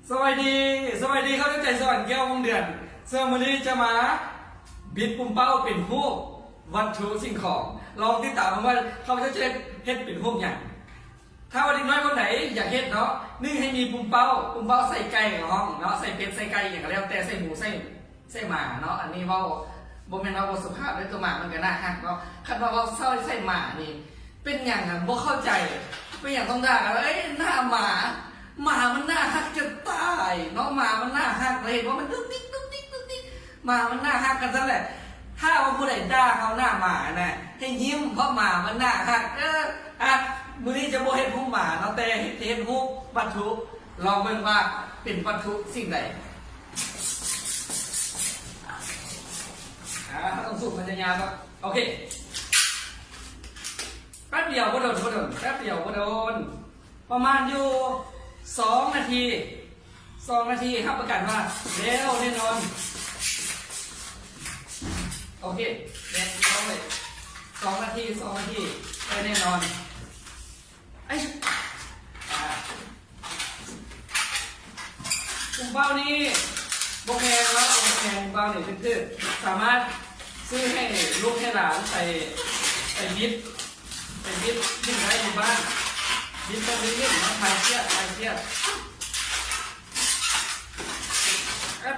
ສະບາຍດີ ສະບາຍດີ ຂ້າພະເຈົ້າໃຈສະຫວັນ ແກ້ວວົງເດືອນ ເຊິ່ງມື້ນີ້ຈະມາບິດປຸ່ມເປົ້າເປັນຮູບວັດຖຸສິ່ງຂອງ. ລອງຕິດຕາມເບິ່ງວ່າຂ້າພະເຈົ້າຈະເຮັດເປັນຮູບຫຍັງ. ຖ້າວ່າເດັກນ້ອຍຄົນໃດຢາກເຮັດເນາະ, ໜຶ່ງ ໃຫ້ມີປຸ່ມເປົ້າ, ປຸ່ມເປົ້າໃສ່ໄກ່ໃນຫ້ອງເນາະ, ໃສ່ເປັດ ໃສ່ໄກ່ ອີ່ຫຍັງກໍແລ້ວແຕ່, ໃສ່ໝູ ໃສ່ ໃສ່ໝາເນາະ. ອັນນີ້ເວົ້າບໍ່ແມ່ນວ່າບໍ່ສຸພາບເດີ້, ຕົວໝາມັນກໍໜ້າຮັກເນາະ. ຄັນວ່າເວົ້າໃສ່ ໃສ່ໝານີ້ ເປັນຫຍັງຫັ້ນ ບໍ່ເຂົ້າໃຈ, ເປັນຫຍັງຕ້ອງດ່າກັນວ່າ ເອີຍ ໜ້າໝາ, ໝາມັນໜ້າຮັກຈະຕາຍເນາະ, ໝາມັນໜ້າຮັກ ແລ້ວເຫັນວ່າມັນດຸກດິກ ດຸກດິກ ດຸກດິກ, ໝາມັນໜ້າຮັກ ກັນຊັ້ນແຫຼະ. ຖ້າວ່າຜູ້ໃດດ່າເຮົາໜ້າໝານະ ໃຫ້ຍິ້ມ ເພາະໝາມັນໜ້າຮັກ. ເອີ ອະ ມື້ນີ້ຈະບໍ່ເຮັດຮູບໝາເນາະ, ແຕ່ເຮັດ ຈະເຮັດຮູບວັດຖຸ. ລອງເບິ່ງວ່າເປັນວັດຖຸສິ່ງໃດ. ອາ ເຮົາຕ້ອງສູບ ມັນຈະຍາວເນາະ. ໂອເຄ ແປັບດຽວ ບໍ່ດົນ ບໍ່ດົນ ແປັບດຽວ ບໍ່ດົນ ປະມານຢູ່ສອງນາທີ ສອງນາທີ ຮັບປະກັນວ່າແລ້ວແນ່ນອນ. ໂອເຄ ແນ່ນອນເລີຍ ສອງນາທີ ສອງນາທີ ໄດ້ແນ່ນອນ. ເອີຍ ອ່າ ປຸ້ມເປົ້ານີ້ບໍ່ແພງເນາະ, ບໍ່ແພງ. ປຸ້ມເປົ້ານີ້ຖືກໆ ສາມາດຊື້ໃຫ້ລູກໃຫ້ຫຼານໄປ ໄປບິດ ໄປບິດຫຼິ້ນໄດ້ຢູ່ບ້ານ, ບິດໄປຫຼິ້ນໆເນາະ, ຄາຍຄຽດ ຄາຍຄຽດ. ແອັບ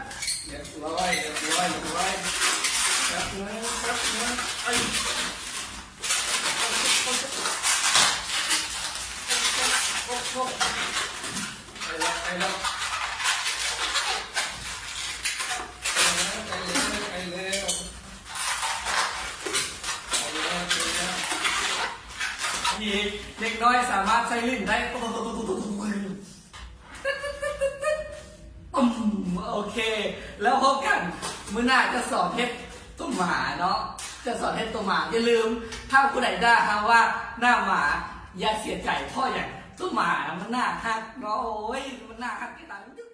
ຮຽບຮ້ອຍ ຮຽບຮ້ອຍ ຮຽບຮ້ອຍ. ແປັບໜຶ່ງ ແປັບໜຶ່ງ ເອີຍ ໄປແລ້ວ ໄປແລ້ວ ໄປແລ້ວ ໄປແລ້ວ. ນີ້ ເດັກນ້ອຍສາມາດໃຊ້ຫຼິ້ນໄດ້. ອືມ ໂອເຄ ແລ້ວພົບກັນມື້ໜ້າ ຈະສອນເຮັດຕົວໝາເນາະ, ຈະສອນເຮັດຕົວໝາ. ຢ່າລືມ ຖ້າຜູ້ໃດດ່າເຮົາວ່າໜ້າໝາ ຢ່າເສຍໃຈ. ເພາະຫຍັງ? ຕົວໝາມັນໜ້າຮັກເນາະ. ໂອ້ຍ ມັນໜ້າຮັກທີ່ຕາຍ.